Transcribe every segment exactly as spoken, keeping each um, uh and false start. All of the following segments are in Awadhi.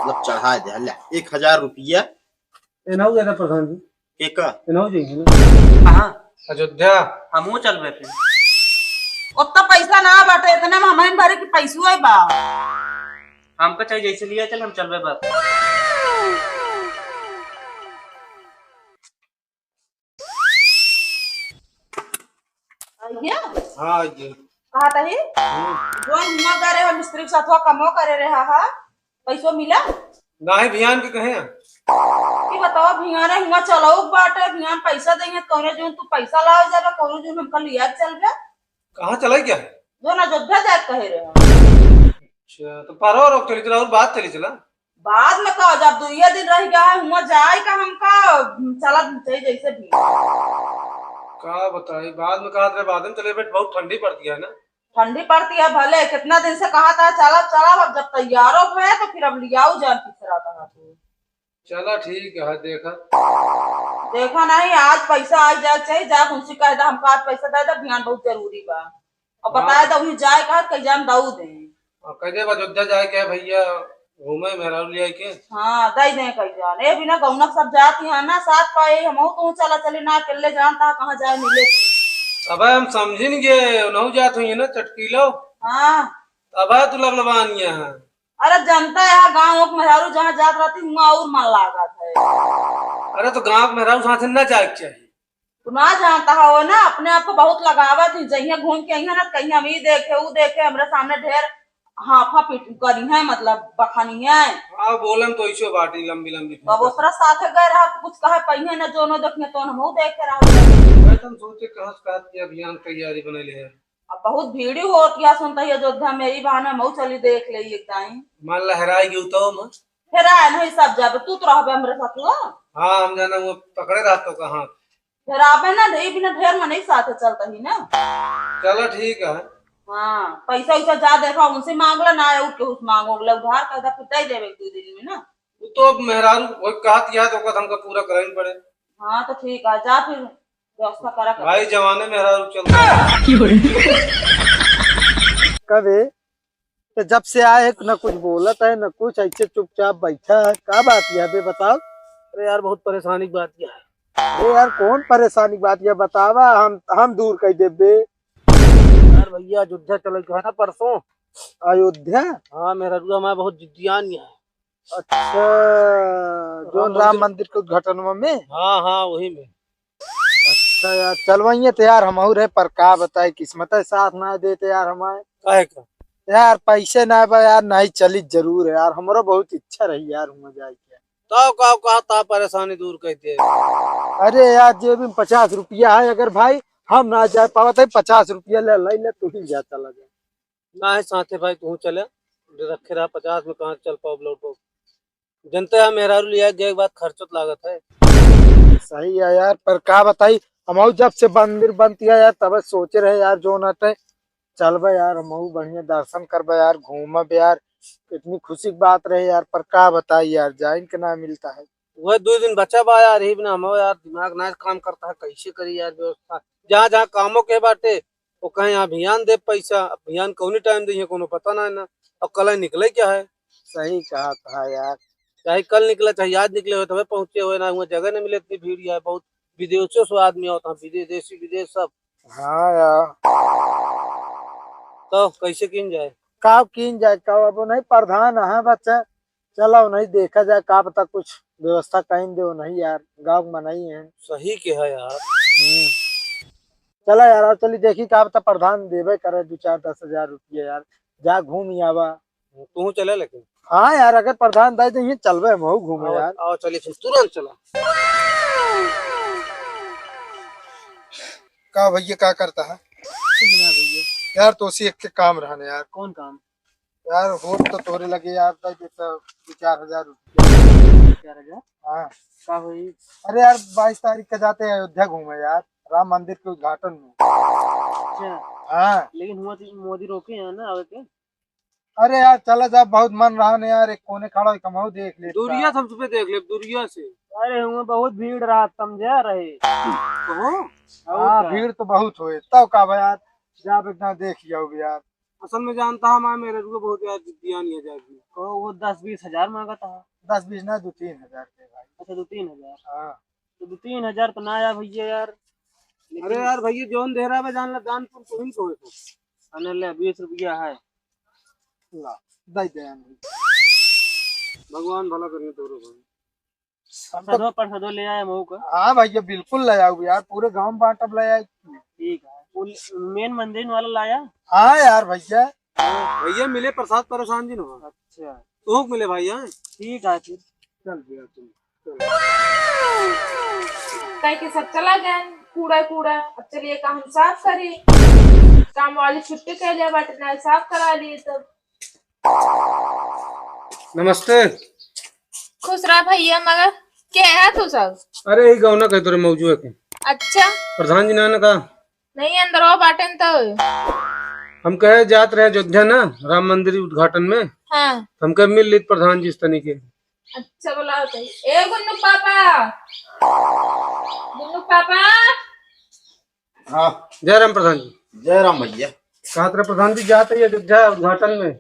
सब चढ़ा दे, ले, एक हजार रुपया। एनहु ज्यादा प्रधान जी। के का? एनहु जी है ना। कहाँ? अयोध्या। हमहू चलबे फिर। ओतना पैसा ना बाटे, इतने में हमहिन भरे के पैसो है बा। हमका चाहे जैसे लिया चल, हम चलबे बा। आइए। हाँ, आइए। कहा तही? हम्म। जो हियाँ गए रहे, मिस्त्री के साथ हुआ, कमो करे रहे, हाँ, हाँ। पैसो मिला? नाही, भियान के कहे हैं। ई बताओ, भियान है, हुआं चलऊ बाटे, भियान पैसा देंगे, कौनो जून तू पैसा लावे जाबे, कौनो जून हमका लिया के चलबे। कहाँ चले क्या? जो ना अयोध्या जाए कहे रहे। अच्छा, तो परवा रोक चली चला, और बात चली चला। बाद में कहो, जब दुइये दिन रह गया है, हुआं जाए का हमका, चला चाहिए जैसे भी। का बताई, बाद में कहा तेरे बाद में चले, बट बहुत ठंडी पड़ती है ना। ठंडी पड़ती है भले, कितना दिन से कहा था चला चला, अब जब तैयारो हुए तो फिर अब लियाऊ जान तीसरा कहा तू। चला ठीक है, देखा। देखा नहीं, आज पैसा आ जाए चाहिए, जा उनसे कह दे, हमका आज पैसा दे दे, भियान बहुत जरूरी बा। और हाँ। बताए दे, उन्हें जाए कहा, कह जान दऊ दे। और कह दे, अयोध्या जाए के है भैया, घूमे मेहरारू ले आए के। हाँ, दई दे कह जान। ए बिना गौनक सब जात ही है ना, साथ पाए, हमहू तू चला चली ना, अकेले जानता कहाँ जाए मिले। अबे हम समझी नहीं गए, उन्हों जात हुई है ना, चटकीलो। हाँ। अबे तू लबलबान ये है। अरे जनता है, गाँव के मेहरारू जहाँ जात रहती, हुआं और मन लागत है। अरे तो गाँव के मेहरारू साथ ना जाए के चाहिए। तू ना जानता हो ना, अपने आप को बहुत लगावत ही, जइहे घूम के अइहे ना, कहीं हम ई देखे, ऊ देखे, हमरे सामने ढेर हाफा पीट करी है, मतलब बखानी है। हाँ, बोलन तो ऐसे बाटी लंबी लंबी। तो अब ओकरा साथे गए रहा, कुछ कहे पहिए ना, जोनो देखिए तो हम देखे रहा। मैं तुम सोचे कहाँ से कहत कि अभियान तैयारी बनैले है। अब बहुत भीड़ होत या सुनता ही अयोध्या में, ई बहाने मऊ चली देख ले एक दाई। मन लहराई गई तो हम। फिर आए नहीं सब जाबे, तू तो रहबे हमरे साथ हुआ। हाँ, हम जाना वो पकड़े रहतो कहाँ। फिर आबे ना, ढे-, बिना ढेर मनई साथे चलता ही ना। चलो ठीक है। हाँ, पैसा वैसा जा देखा, उनसे मांग ला ना, और केहू से मांगो, ले उधार कर दे, फिर दे देबे एक दो दिन में ना। वो तो अब मेहरारू वही कहत या तो ओकर हमका पूरा करे पड़े। हाँ, तो ठीक है, जा फिर व्यवस्था करा कर। भाई, जवाने मेहरारू चलता है। कबे तो जब से आए हैं, न कुछ बोलत है, न कुछ, ऐसे चुपचाप बैठा है। का बात है बे, बताओ। अरे यार, बहुत परेशानी की बात क्या है? अरे यार, कौन परेशानी की बात है, बतावा, हम, हम दूर कर देबे। यार भैया, अयोध्या चले के है ना परसों। अयोध्या? हाँ, मेहररुआ हमारा बहुत जिद्दियान है। अच्छा, राम जोन राम मंदिर। मंदिर के उद्घाटनवा में? हाँ, हाँ, वही में। अच्छा यार, चलवाइए तो यार, हम और है, पर का बताए, किस्मत है साथ ना देते यार हमारे। काहे का? यार, पैसे ना बा यार, नहीं चली जरूर है यार, हमरो बहुत इच्छा रही यार, हुआं जाए के। तो का कहा था, परेशानी दूर कर दे। अरे यार, जेब में पचास रुपया है, अगर भाई हम ना जाए पावत है, पचास रुपया ले, ले, ले, तू ही जा, चला जा। ना है साथे भाई, तू चले, रखे रहा पचास में, कहाँ चल पाओ, लौट पाओ। जनते हैं, मेहरारू लिया गए के बाद खर्चो तो लागत है। सही है यार, पर का बताई, हमहू जब से मंदिर बनती है यार, तब सोचे रहे यार, जो न ते चलबे यार, हमहू बढ़िया दर्शन करबे यार, घूमब यार, कितनी खुशी की बात रहे यार, पर का बताई यार, जाइन के ना मिलता है। वह दो दिन बचा बा यार, ही बिना हमहू यार, दिमाग ना काम करता है, कैसे करी यार व्यवस्था, जहाँ जहाँ कामों के बाटे, वो कहे, "यहाँ अभियान दे पैसा, अभियान कौनी टाइम दे, कोनो पता ना है ना।" और कल निकले क्या है? सही कहा था यार। चाहे कल निकला, चाहे आज निकले हो, तबे पहुँचे हो ना, हुआं जगह नहीं मिले, इतनी भीड़ है बहुत, विदेशों से आदमी होता है, विदेशी विदेश सब। हाँ यार। तो कैसे कीन जाए? का कीन जाए, का अब नहीं प्रधान है बच्चा, चला नहीं देखा जाए, का पता कुछ व्यवस्था कहीं दे नहीं यार, गाँव में नहीं है। सही के है यार। हम्म। चला यार, और चली देखी का पता प्रधान देबे करे दो चार दस हजार रुपया यार, जा घूम ही आवा। तू चले लेकिन। हाँ यार, अगर प्रधान दे दे, चलबे हम घूमे आओ, यार। आओ चली फिर, तुरंत चला। का भैया, का करता है? कुछ ना भैया। यार, तो उसी एक के काम रहने यार। कौन काम? यार, होत तो तोरे लगे यार, दे देता दो चार हजार रुपया। चार हजार? हाँ। का होई? अरे यार, बाईस तारीख का जाते हैं अयोध्या घूमे यार, राम मंदिर के उद्घाटन में। अच्छा। हाँ। लेकिन हुआं तो मोदी रोके हैं ना आवे के? अरे यार, चला जा, बहुत मन रहा ना यार, एक कोने खड़ा होके हमहू देख ले। दूरिया से हम तुझे देख ले, दूरिया से। अरे, हुआं बहुत भीड़ रहा, समझा रहे। कहो? हाँ, भीड़ तो बहुत होए, तब का भाई यार, जा एक दाई देख आओ यार। असल में जानता है, हमारे मेरे को बहुत यार जिद्दियान ही है जाएगी। तो वो दस बीस हजार मांगा था। दस बीस ना, दो तीन हजार दे भाई। अच्छा, दो तीन हजार। हाँ। तो दो तीन हजार तो ना आया भैया यार। अरे यार भैया, जौन दे रहा है, जान ला, दान पुन तुम तो है। अने ले, बीस रुपया है। ला, दे दे यार। भगवान भला करें तोरो भाई। हम तो परसदो, परसदो ले आया मऊ का। हाँ भैया, बिल्कुल ले आओ यार, पूरे गांव में बांटब ले आए। ठीक है, वो मेन मंदिर वाला लाया? हाँ यार भैया। भैया मिले प्रसाद, परेशान जी न हो। अच्छा। तो मिले भाई, हाँ? ठीक है फिर। चल भैया, चल। कह के सब चला गए, कूड़ा कूड़ा। अब चलिए का हम साफ करी, काम वाली छुट्टी कह लिया बाटे ना, साफ करा लिए तब। नमस्ते। खुश रहा भैया, मगर के है तू सब? अरे, यही गौना कह तोरे मौजू है के। अच्छा। प्रधान जी नाना का? नहीं, अंदर वो बाटेन तो। हम कहे जात रहे अयोध्या ना, राम मंदिर उद्घाटन में। हाँ। हम कहे मिल लीत प्रधान जी से तनी के। अच्छा, बोला होता है। ए गुन्नू पापा, गुन्नू पापा। हाँ। जय राम प्रधान जी। जय राम भैया। कहत रहे प्रधान जी, जात है अयोध्या उद्घाटन में।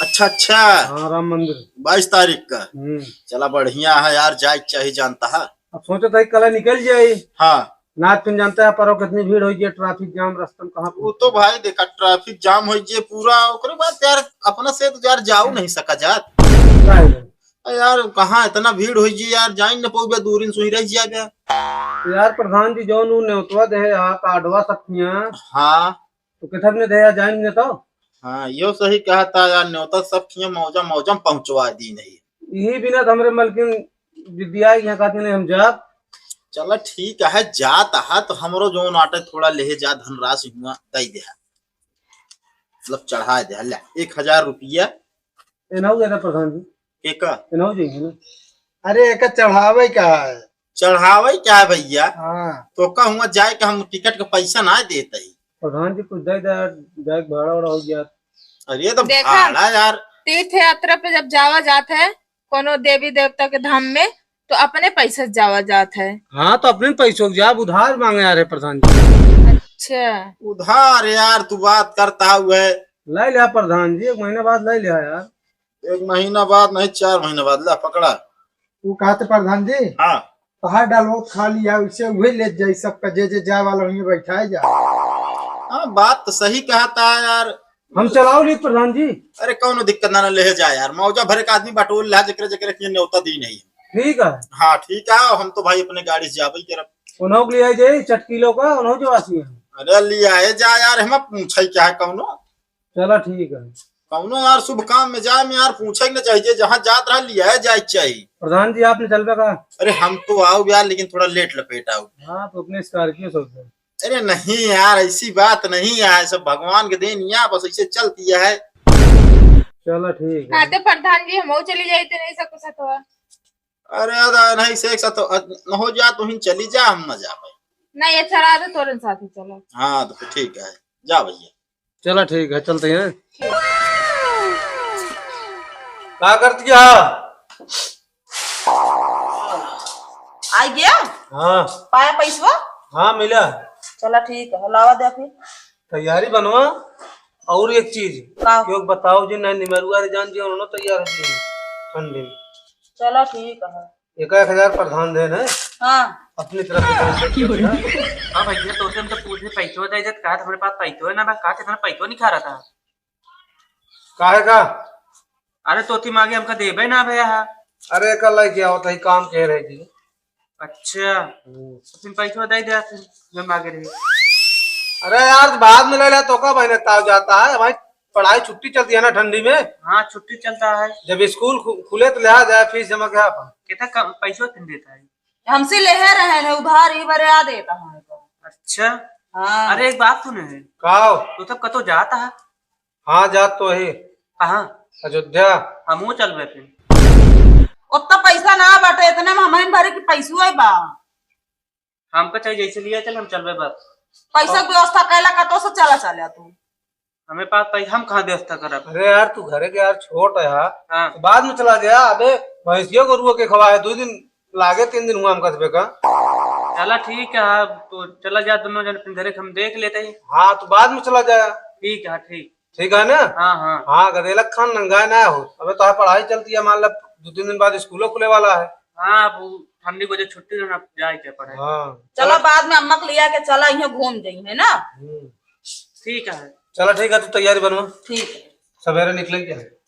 अच्छा, अच्छा। हाँ, राम मंदिर। बाईस तारीख का। हम्म। चला, बढ़िया है यार, जाए के चाही, जानता है। अब सोचत है कल निकल जाए। हाँ। नाथ फिर जानता है, परो कितनी भीड़ होई है, ट्रैफिक जाम रास्ता में कहाँ वो तो भाई देखा, ट्रैफिक जाम होई है पूरा, ओकरे बाद यार अपना से तो यार जाऊ नहीं सका जात। काहे? अरे यार, कहाँ इतना भीड़ होई जी यार, जाइन न पउबे, दूरिन सुई रह जाबे। यार प्रधान जी, जौन उ नेवतवा देहे हा, कार्डवा सब खिया। हाँ। तो किधर ने देहे, जाइन न तो? हाँ, यो सही कहा था यार, नेवता सब खिया मौजा, मौजा में पहुँचवा दी नहीं। यही बिना तो हमरे मलकिन जिद्दिया यहाँ कहती नहीं हम जाब। चला ठीक है, जात हा तो हमरो जौन आटे थोड़ा लेहे जा, धनराशि हुआ दे दे। मतलब चढ़ा दे, ले, एक हजार रुपया। एनाऊ ज्यादा प्रधान जी। के का? एनाऊ जी है ना। अरे, एका चढ़ावे का है? चढ़ावे क्या है भैया? हाँ। तो का हुआ जाए के हम टिकट का पैसा ना देते ही। प्रधान जी, कुछ दे दे, जाए के भाड़ा वाड़ा हो गया। अरे, तो देखा, भाड़ा यार। तीर्थ यात्रा पे जब जावा जात है, कोनो देवी देवता के धाम में, तो अपने पैसे से जावा जात है। हाँ, तो अपने पैसों के जाब, उधार मांगे आ रहे प्रधान जी। अच्छा। उधार यार, तू बात करता हुए। ले लिया प्रधान जी, एक महीना बाद ले लिया यार। एक महीना बाद नहीं, चार महीना बाद ला पकड़ा। वो कहते प्रधान जी, हाँ। तहार डालवत खा लिया, उसे वही ले जाई सबका, जे जे जाए वाला वहीं बैठाए जा। हाँ, बात तो सही कहता है यार। हम चलाओ ली प्रधान जी। अरे कौनो दिक्कत ना, ना ले जा यार, मौजा भरे का आदमी बटोल ला, जेकरे जेकरे के नेवता दी नहीं। ठीक है। हाँ ठीक है, हम तो भाई अपने गाड़ी से जाबे करब। उन्हों के लिए जाए चटकीलो का, उन्हों जो आसी है। अरे ले आए जा यार, हम पूछे क्या है कौनो। चला ठीक है। कौनो यार शुभ काम में जाए में यार पूछे के ना चाहिए, जहाँ जात रहा लिया जाए चाहिए। प्रधान जी आपने चलबे का? अरे हम तो आओ यार, लेकिन थोड़ा लेट लपेट आओ। हाँ तो अपने स्कॉर्पियो से होते। अरे नहीं यार, ऐसी बात नहीं है, सब भगवान के देन या बस ऐसे चलती है। चलो ठीक है। कहते प्रधान जी हम चली जाते नहीं सब कुछ तो। अरे दादा नहीं से एक साथ तो न हो जा, तू ही चली जा, हम न जा भाई। नहीं अच्छा रहा तो तोरे साथ ही चलो। हाँ तो फिर ठीक है, जा भैया। चला ठीक है, चलते हैं। का करत गया? आ गया? हाँ। पाया पैसवा? हाँ मिला। चला ठीक है, लावा दे फिर। तैयारी बनवा। और एक चीज, का? क्यों बताओ जी, नहीं निमरुआ रे जान जी, उन्होंने तैयार हो गई ठंडी में। चला ठीक है। एक एक हजार प्रधान देन है। हाँ। अपनी तरफ से। हाँ भैया, तो हम तो पूछे पैसो दे देत, कहा हमरे पास पैसो है ना, बा, कहा कितना पैसो नहीं खा रहा था। काहे का? अरे तोती मांगे हमका देबे ना भैया। अरे कल लेके आओ, तही काम कह रहे जी। अच्छा। हम्म। तो तुम पैसो दे दे, फिर मैं मांगे रही। अरे यार, बाद में ले ले, तो का भाई ने ताव जाता है भाई, पढ़ाई छुट्टी चलती है ना ठंडी में। हाँ, छुट्टी चलता है। जब स्कूल खु-, खुले तो लिया जाए फीस जमा के अपन। कितना कम पैसो तुम देता है? हमसे ले रहे हैं उधार, ही बारे आ देता है। अच्छा। हाँ। अरे एक बात सुने है। का? तो तब कतो जाता है? हाँ, जात तो है। कहाँ? अयोध्या। हमहू चलबे फिर। उतना पैसा ना बाटे, इतने में हमहिन भरे के पैसो है बा। हमका चाहे जैसे लिया चल, हम चलबे बस। पैसा के व्यवस्था कैला का तो से चला चला तू। हमें पास पैसा, हम कहाँ व्यवस्था करब? अरे यार, तू घरे के यार छोट है यार। हाँ। तो बाद में चला जा, अबे भैंसिया गोरुआ के खवा है, दो दिन लागे, तीन दिन हुआ हमका तबे का। चला ठीक है, तो चला जा दोनों जन, फिर घरे के हम देख लेते हैं। हाँ, तो बाद में चला जा। ठीक है, ठीक। ठीक है ना? हाँ, हाँ। हाँ, गदेलक खान नंगाए ना हो। अबे तो पढ़ाई चलती है, मान ला दो तीन दिन बाद स्कूलो खुले वाला है। हाँ, अब उ ठंडी वजह छुट्टी रहना, जाए के पढ़ाई। हाँ। चलो, बाद में अम्मा के लिया के चला, इहाँ घूम जाई है ना। हम्म। ठीक है। चलो ठीक है, तू तैयारी बनवा। ठीक है। सवेरे निकले के है।